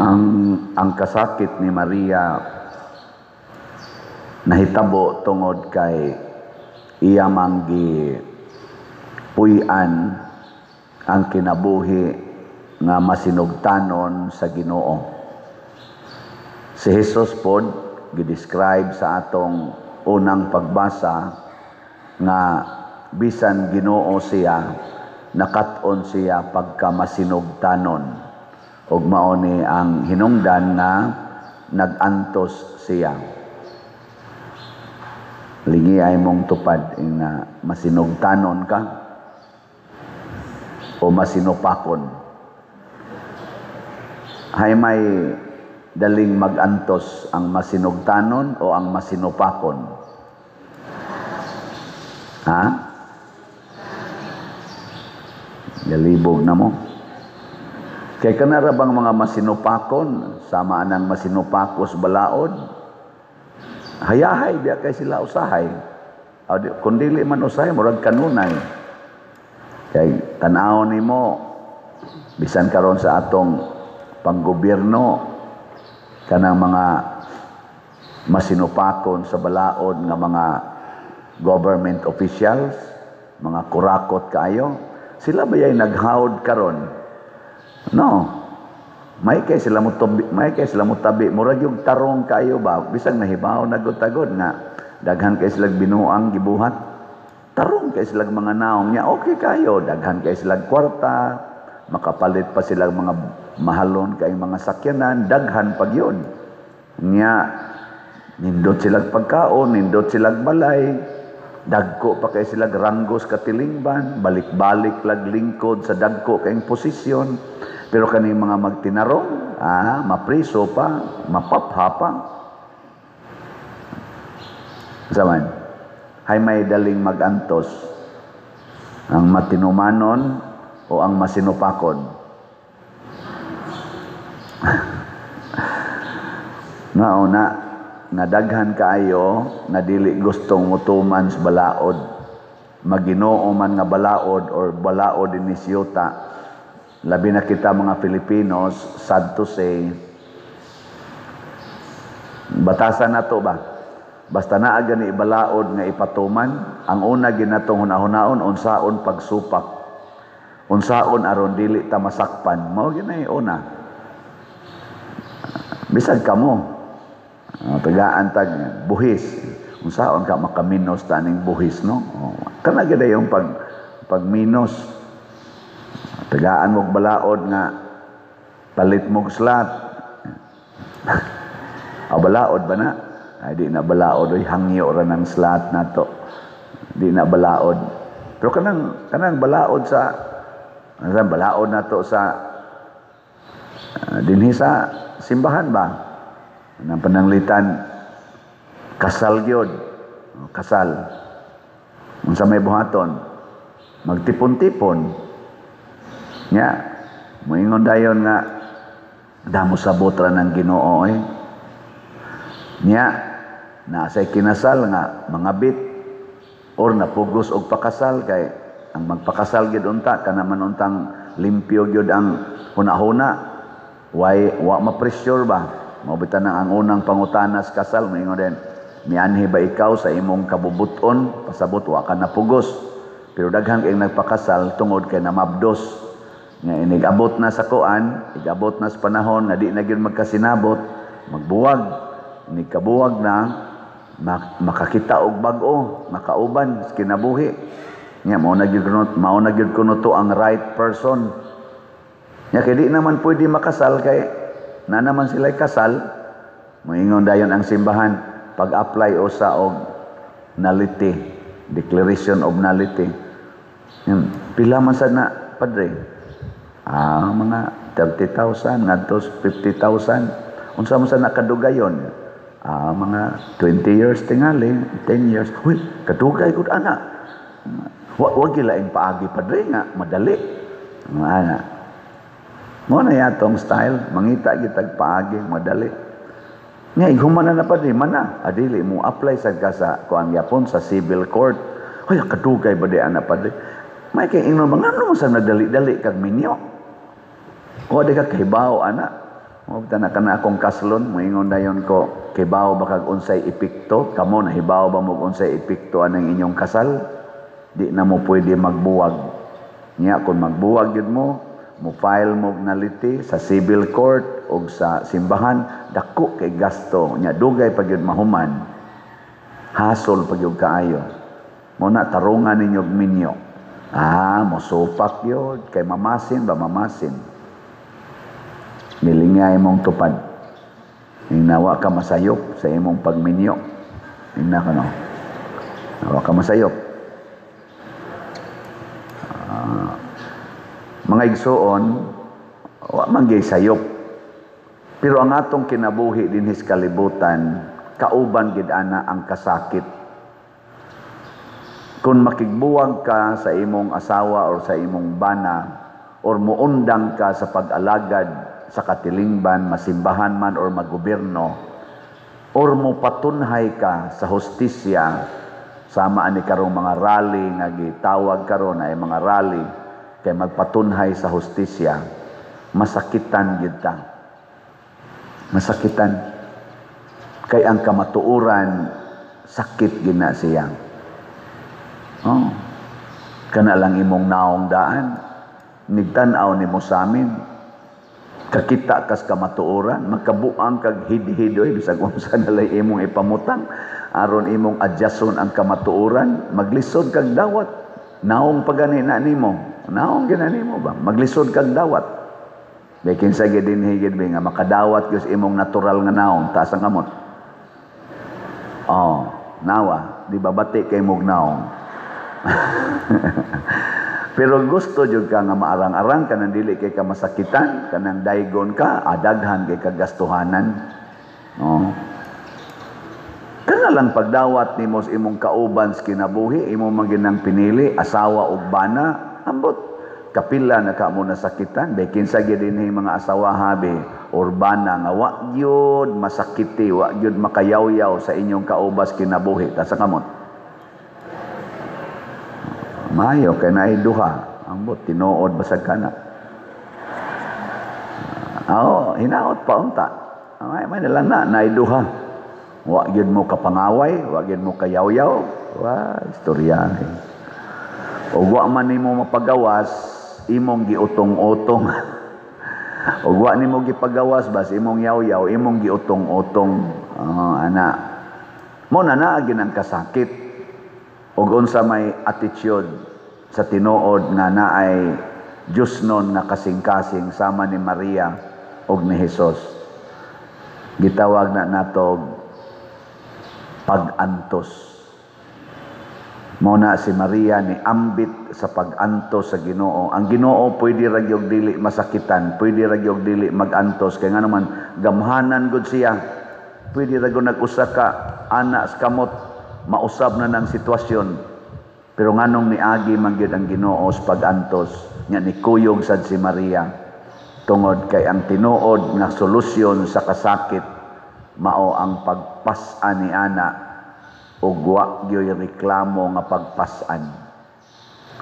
Ang kasakit ni Maria nahitabo tungod kay iya mang gipuy-an ang kinabuhi nga masinugtanon sa Ginoo. Si Jesus pod gi-describe sa atong unang pagbasa nga bisan Ginoo siya, nakat-on siya pagka masinugtanon, ug mao ni ang hinungdan nga nag-antos siya. Lingi ay mong tupad nga masinugtanon ka o masinupakon. Hay may daling mag-antos, ang masinugtanon o ang masinupakon? Ha? Galibog na mo. Kay kanara bang mga masinupakon, sama anang masinupakos balaod, hayahay biya kay sila usahay. Kung dili man usahay, murag kanunay. Kay tan-awon nimo, bisan karon sa atong panggobyerno, kanang mga masinupakon sa balaod nga mga government officials, mga kurakot kaayo, sila ba yay naghawd karon? No. May kay sila mo tubi, may kay sila mo tabi, murag yung tarong kaayo ba, bisag nahibaw nagutagod nga daghan kay sila binuang gibuhat. Tarong kay sila mga naong nya, okay kayo, daghan kay sila kwarta, makapalit pa sila mga mahalon kay mga sakyanan, daghan pag yun. Nya nindot sila pagkaon, nindot sila balay, dagko pa kay sila ranggos katilingban, balik-balik lag lingkod sa dagko kayong posisyon. Pero kaning mga magtinarong, mapriso pa, mapapha pa. Saman, hay may daling magantos, ang matinumanon o ang masinupakon? Nauna, nga daghan kaayo nga dili gustong mutuman sa balaod, maginoo man nga balaod or balaod ini siyuta, labi na kita mga Filipinos, sad to say, batasan na to ba? Basta naa gani balaod nga ipatuman, ang una ginatong hunahunahon, unsaon pagsupak, unsaon aron dili ta masakpan, mao ginay una. Bisag kamo, tagaan tag buhis, unsaon ka makaminos taning buhis, no? Kana gyud yung pagminos. Tagaan mog balaod nga palit mog slat. Balaod ba na? Ay, di na balaod, oy, hangyo ra ng slat nato. Di na balaod. Pero kanang balaod sa ano, balaod nato sa dinhi sa simbahan ba? Nang pananglitan kasal gyud, kasal. Unsa may buhaton? Magtipon-tipon. Nya, moingon dayon nga damo sabot ra ng Ginoo eh. Nya, naasay kinasal nga mga bit or napugos og pakasal, kay ang magpakasal gyud unta kana man untang limpyo gyud ang hunahuna, way wa ma-pressure ba. Mao bitan ang unang pangutana sa kasal, moingon din, mianhi ba ikaw sa imong kabubuton? Pasabot wa ka napugos. Pero daghan kay nagpakasal tungod kay namabdos nga inigabot na sa kuan, igabot na sa panahon nga di na gyud magkasinabot, magbuwag, inigkabuwag na makakita og bag-o, makauban sa kinabuhi. Nya mao na gyud kuno to ang right person. Nya kay di naman pwede makasal kay na naman sila kasal, moingon dayon ang simbahan pag-apply usa og nullity, declaration of nullity. Yan, pila man sad na, padre? Mga 30,000 ngadto 50,000. Unsa man sad na kadugayon? Mga 20 years tingali, 10 years. Uy, kadugay gud ana. Wa gilaing paagi, padre, nga madali. Mga ana. Mo na yatong style, mangita gitag paagi madali. Nga ighuman na na, padre, mana. Adili mo apply sad ka sa kuan yapon sa civil court. Hoy, kadugay ba di ana, padre? May kay ingnon ba ngano man sa nagdali-dali kag minyo? O di ka kahibaw ana. Mo na kana akong kaslon, moingon dayon ko, kibaw ba kag unsay epekto? Kamo nahibaw ba mo unsay epekto anang inyong kasal? Di na mo pwede magbuwag. Nya kung magbuwag gyud mo, mo file mo nullity sa civil court o sa simbahan, dako kay gasto. Nya dugay pa gyud mahuman. Hasol pa gyud kaayo. Mo na tarungan ninyo minyo. Ah, mosupak yun. Kay mamasin ba, mamasin. Nilingay imong tupad. Nawa ka masayop sa imong pagminyo. Ingna ka no. Nawa ka masayop. Mga igsuon, wa man gyud sayop. Pero ang atong kinabuhi dinhi sa kalibutan, kauban gid ana ang kasakit. Kung makigbuwag ka sa imong asawa or sa imong bana or muundang ka sa pag-alagad sa katilingban, masimbahan man or magobyerno, or mopatunhay ka sa hustisya, sama ani karong mga rally nga gitawag karon ay mga rally kay magpatunhay sa hustisya, masakitan gyud ta. Masakitan. Kay ang kamatuoran sakit gid na siya. Oh. Kana lang imong naong daan. Nigtan-aw nimo sa amin. Kakita kas kamatuoran, makabuang kag hidhidoy bisag unsa na lay imong ipamutang aron imong adjuston ang kamatuoran, maglisod kag dawat. Naong pagani na nimo, naong gina nimo ba? Maglisod kag dawat. Bay kinsa gid dinhi gid nga makadawat gyud imong natural nga naong, taas ang kamot. Oh, nawa, di ba bati kay mog naong. Pero gusto jud ka nga maarang-arang kanang dili kay ka masakitan, kanang daygon ka, adaghan kay kagastuhanan. No. Kana lang pagdawat nimo sa imong kauban sa kinabuhi, imo man ginang pinili, asawa ug bana, ambot kapila na ka mo nasakitan, bay kinsa gyud dinhi mga asawa habi or bana nga wa gyud masakiti, wa gyud makayawyaw sa inyong kaubas kinabuhi, ta sa kamot. Mayo kay naay duha, ambot tinuod basag kana. Oh, hinaot pa unta. Ay may lang na naay duha. Wa gyud mo kapangaway, wa gyud mo kayawyaw. Wa istorya. Og wa man nimo mapagawas, imong giutong-utong. Og wa nimo gipagawas bas imong yawyaw, imong giutong-utong. Oh, ana. Mo na naa gyud ang kasakit. Og unsa may attitude sa tinuod nga naay Diyos nun nga kasing-kasing sama ni Maria og ni Jesus. Gitawag na nato pag-antos. Mo na si Maria ni ambit sa pag-antos sa Ginoo. Ang Ginoo pwede ra gyud dili masakitan, pwede ra gyud dili mag-antos kay ngano man gamhanan gud siya. Pwede ra gyud nag-usa ka ana sa kamot, mausab na ng sitwasyon. Pero nganong miagi man gyud ang Ginoo sa pag-antos nya nikuyog sad si Maria tungod kay ang tinuod nga solusyon sa kasakit mao ang pagpas-an ni ana ug wa gyoy reklamo nga pagpas-an.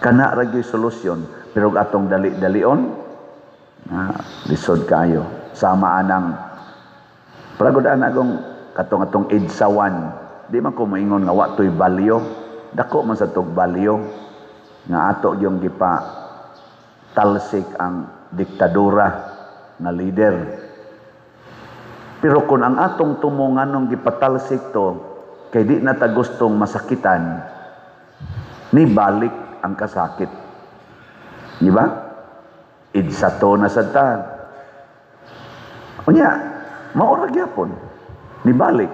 Kana ra gyoy solusyon, pero atong dali-dalion lisod kayo. Sama anang pragod ana kong katong atong EDSA 1, di man ko moingon nga wa toy balyo, dako man sa tog balyo nga ato yung gipa talsik ang diktadura nga leader. Pero kung ang atong tumo nganong gipatalsik to kay di na ta gustong masakitan, ni balik ang kasakit. Di ba? EDSA to na sad ta. Unya, mao ra gyapon. Ni balik.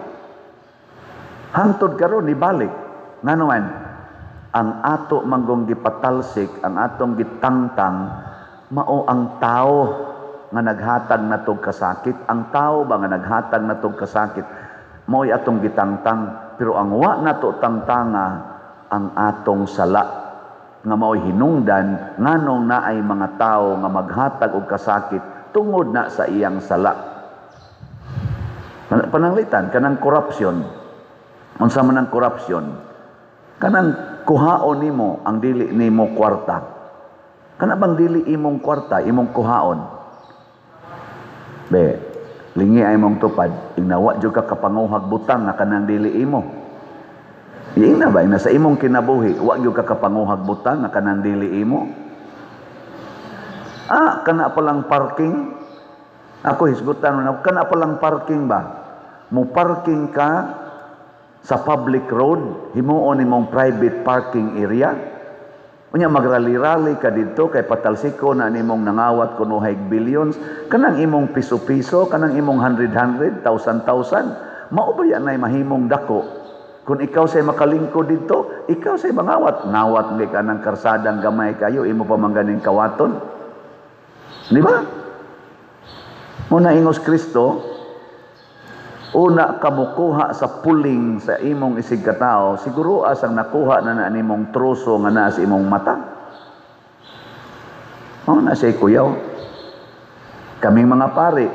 Hangtod karon ni balik. Ngano man, ang ato manggong gipatalsik, ang atong gitangtang, mao ang tao nga naghatag natog kasakit. Ang tao ba nga naghatag natog kasakit, mao'y atong gitangtang. Pero ang wa nato tangtanga, ang atong sala nga mao'y hinungdan nganong naay mga tao nga maghatag og kasakit tungod na sa iyang sala. Pananglitan kanang corruption. Unsa man ang corruption? Kanang kuhaon nimo ang dili nimo kwarta. Kana bang dili imong kwarta, imong kuhaon? Be, Lingi ay mong tupad, ingna wa jud ka kapanguhag butang nga kanang dili imo. Ingna ba, ingna sa imong kinabuhi, wa jud ka kapanguhag butang nga kanang dili imo. Ah, kana palang parking. Ako hisgutan mo, kana palang parking ba? Mo parking ka sa public road, himuon nimong private parking area. Unya magrali-rally ka didto kay patalsiko na nimong nangawat kunuhay billions, kanang imong piso-piso, kanang imong hundred-hundred, thousand-thousand, mao ba yan ay mahimong dako? Kung ikaw say makalingkod didto, ikaw say mangawat. Ngawat ni ka ng karsadang gamay kayo, imo pa man ganing kawaton. Di ba? Muna ingos Kristo, una ka mukuha sa puling sa imong isig katao, siguro asang nakuha na na nimong troso nga naa sa imong mata. Oh, na siya kuyaw. Kaming mga pari,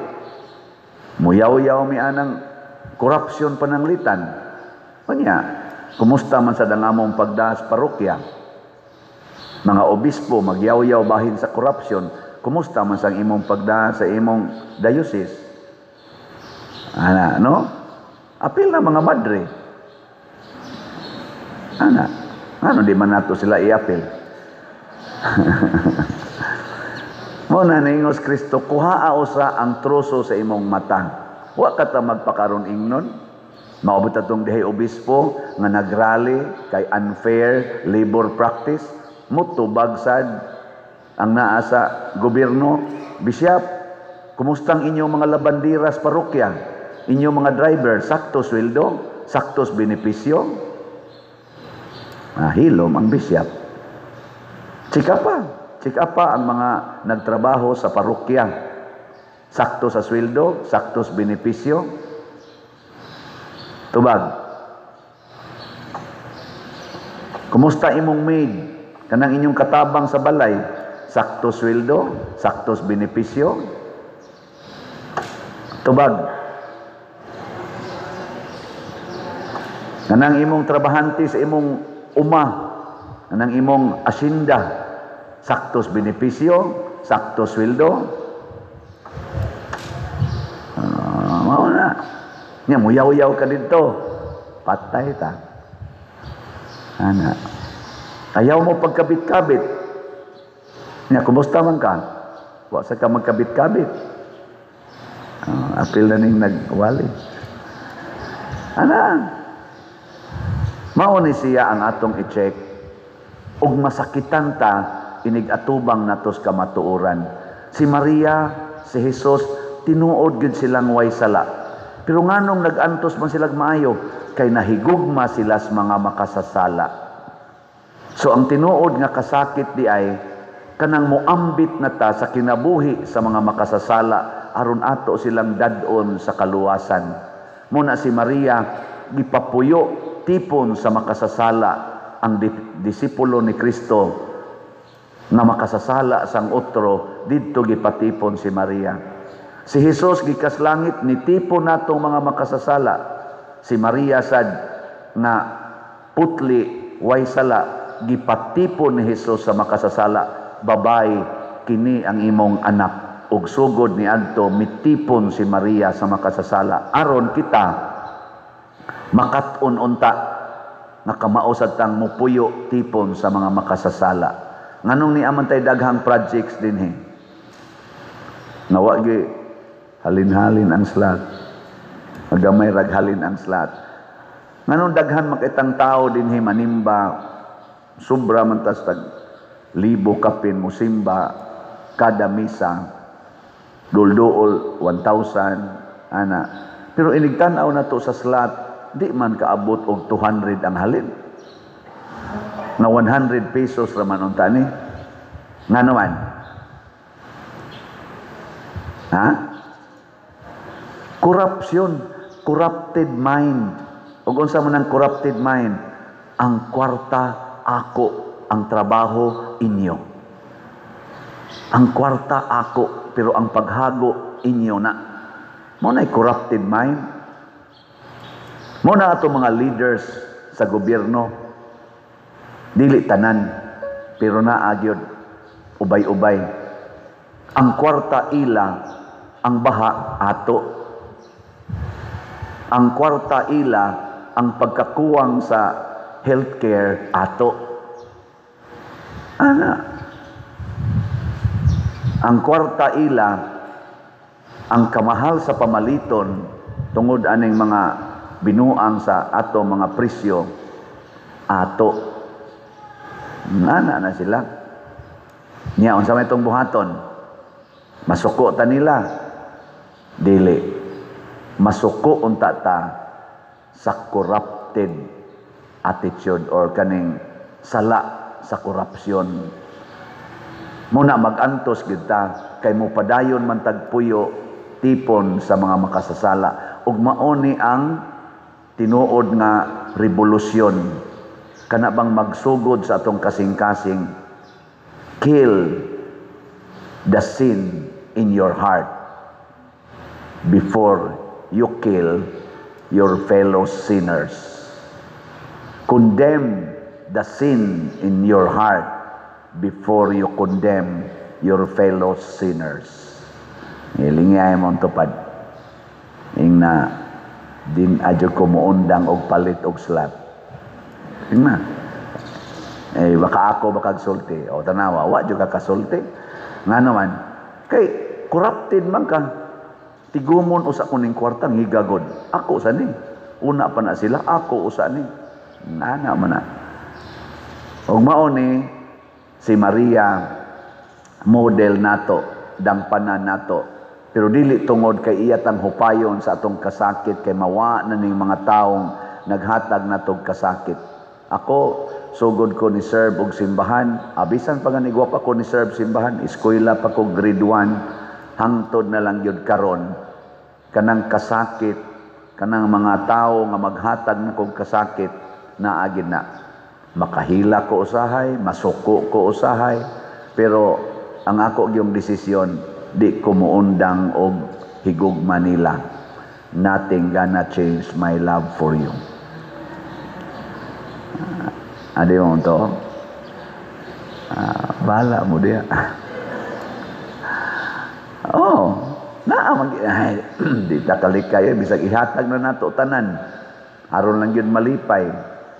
muyaw-yaw mi anang korupsyon pananglitan. Unya, kumusta man sa dangamong pagdaas parokya? Mga obispo, magyaw-yaw bahin sa korupsyon, kumusta man sa imong pagdaas sa imong diocese? Ana, no? Apil na mga madre. Ana, ano di man nato sila iapil? Mo na niingos Kristo, kuhaa usa ang troso sa imong mata. Wa ka ta magpakaron ingnon. Maabot atong dihay obispo nga nagrally kay unfair labor practice, mutubag sad ang naa sa gobyerno. Bishop, kumusta ang inyong mga labandiras parokya? Inyong mga driver, sakto sweldo, saktos benepisyo? Ah, hilom ang bishop. Chika pa ang mga nagtrabaho sa parokya. Sakto sa sweldo, sakto sa benepisyo. Tubag. Kumusta imong maid? Kanang inyong katabang sa balay, sakto sweldo, sakto sa benepisyo. Tubag. Kanang imong trabahante sa imong uma, kanang imong asyenda, saktos benepisyo, sakto sweldo. Mao na. Nya muyaw-yaw ka didto, patay ta. Ana. Ayaw mo pagkabit-kabit. Nya kumusta man ka? Wa sa ka magkabit-kabit. Apil na ning nagwali. Ana. Mao ni siya ang atong i-check ug masakitan ta inig atubang natos kamatuoran. Si Maria, si Jesus, tinuod gyud silang way sala. Pero nganong nag-antos man silag maayo? Kay nahigugma sila sa mga makasasala. So ang tinuod nga kasakit di ay kanang moambit na ta sa kinabuhi sa mga makasasala aron ato silang dad-on sa kaluwasan. Muna si Maria gipapuyo tipon sa makasasala ang disipulo ni Kristo nga makasasala sang otro, didto gipatipon si Maria. Si Jesus gikas langit nitipon natong mga makasasala. Si Maria sad nga putli way sala gipatipon ni Jesus sa makasasala. Babay, kini ang imong anak. Ug sugod ni adto mitipon si Maria sa makasasala aron kita makat-on unta nga kamao sad tang mupuyo tipon sa mga makasasala. Nganong ni aman tay daghang projects dinhi? Nga wa gi halin-halin ang slot. Magamay rag halin ang slot. Nganong daghan makitang tao dinhi manimba, sobra man tas tag libo kapin musimba kada misa, dulduol 1,000 ana. Pero inigtan-aw na to sa slot, di man kaabot og 200 ang halin. Nga 100 pesos ra man unta ni. Ngano man? Ha? Corruption, corrupted mind. Ug unsa man ang corrupted mind? Ang kwarta ako, ang trabaho inyo. Ang kwarta ako, pero ang paghago inyo na. Mao nay corrupted mind. Mao na ato mga leaders sa gobyerno, dili tanan, pero naa gyud ubay-ubay. Ang kwarta ila, ang baha ato. Ang kwarta ila, ang pagkakuwang sa healthcare ato. Ana. Ang kwarta ila, ang kamahal sa pamaliton tungod aning mga binuang sa ato mga presyo ato. Ana na sila. Nya unsa may itong buhaton? Masuko ta nila. Dili. Masuko unta ta sa corrupted attitude or kaning sala sa korupsyon. Muna magantos gyud ta kay mopadayon man tagpuyo tipon sa mga makasasala ug mao ni ang tinuod nga revolusyon, kana bang magsugod sa atong kasing-kasing. Kill the sin in your heart before you kill your fellow sinners. Condemn the sin in your heart before you condemn your fellow sinners. Ilingay mo ang tupad. Ing na din adyo ko muundang og palit og slot. Ing na. Eh, baka ako baka sulti. O tanawa, wa jud ka kasulti. Nga naman, kay corrupted man ka. Tigumon usa ko ning kwarta ngigagod. Ako sa ni. Una pa na sila, ako usa ni. Nana man na. Ug mao ni si Maria, model nato, dangpanan nato. Pero dili tungod kay iya tang hupayon sa atong kasakit, kay mawa na ning mga taong naghatag natog kasakit. Ako, sugod ko ni serve og simbahan, abisan pa nga nigwa pa ko ni serve simbahan, eskwela pa ko grade 1, hangtod na lang gyud karon, kanang kasakit, kanang mga tao nga maghatag na kog kasakit, naagid na. Makahila ko usahay, masuko ko usahay, pero ang ako gyung desisyon, di ko muundang og higugma nila. Nothing gonna change my love for you. Adi mo to? Ah, bahala mo diya. Oh, naa mag ay, di ta kalikay, bisag ihatag na nato tanan. Aron lang gyud malipay.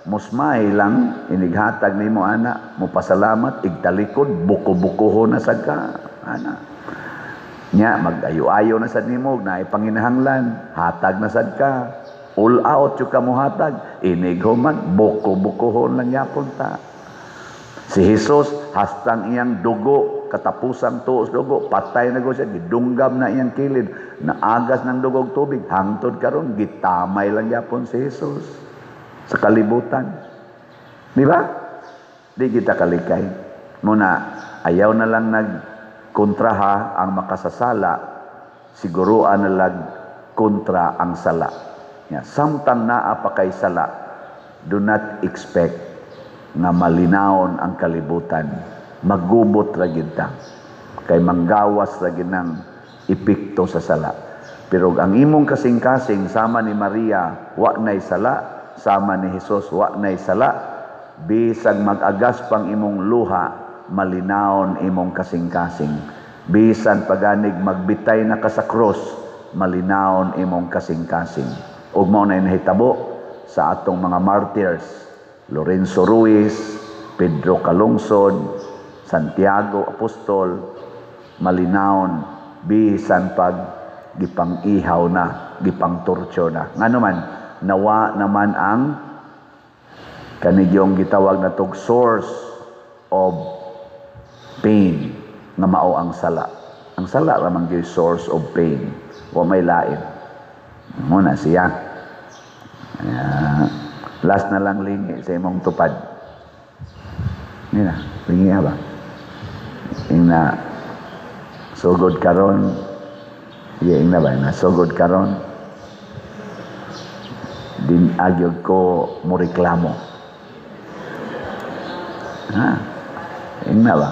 Musmay lang inighatag nimo ana, mopasalamat igtalikod, buko-bukoho na sad ka ana. Nya mag-ayo-ayo na sad nimo, naay panginahanglan, hatag na sad ka. All out jud ka mohatag, inig human buko-bukohon lang yapon ta. Si Jesus hastang iyang dugo, katapusang tuos dugo, patay na go siya, gidunggam na iyang kilid, naagas ng dugog tubig, hangtod karon gitamay lang yapon si Jesus sa kalibutan. Di ba? Di kita kalikay. Muna, ayaw na lang nagkontraha ang makasasala, siguruan na lang kontra ang sala. Ya, samtang naa pa kay sala, do not expect nga malinawon ang kalibutan. Magubot ra gyud ta. Kay manggawas ra gyud ng epekto sa sala. Pero ang imong kasing-kasing sama ni Maria, wa nay sala, sama ni Jesus, wa nay sala, bisag mag-agas pang imong luha, malinawon imong kasing-kasing. Bisan paganig magbitay na ka sa cross, malinawon imong kasing-kasing. Ug mao na nahitabo sa atong mga martyrs, Lorenzo Ruiz, Pedro Calungsod, Santiago Apostol, malinawon bisan pag gipang-ihaw na, gipang-torture na. Ngano man, nawa naman ang kanigyong gitawag na tog source of pain nga mao ang sala. Ang sala ra man gyud source of pain. Wa may lain. Muna siya. Kaya, last na lang lingi sa imong tupad. Hindi na, lingi ba? Ing na sugod karon. Sige, ing na ba? Na sugod karon. Din agyod ko mo reklamo. Ha? Ing na ba?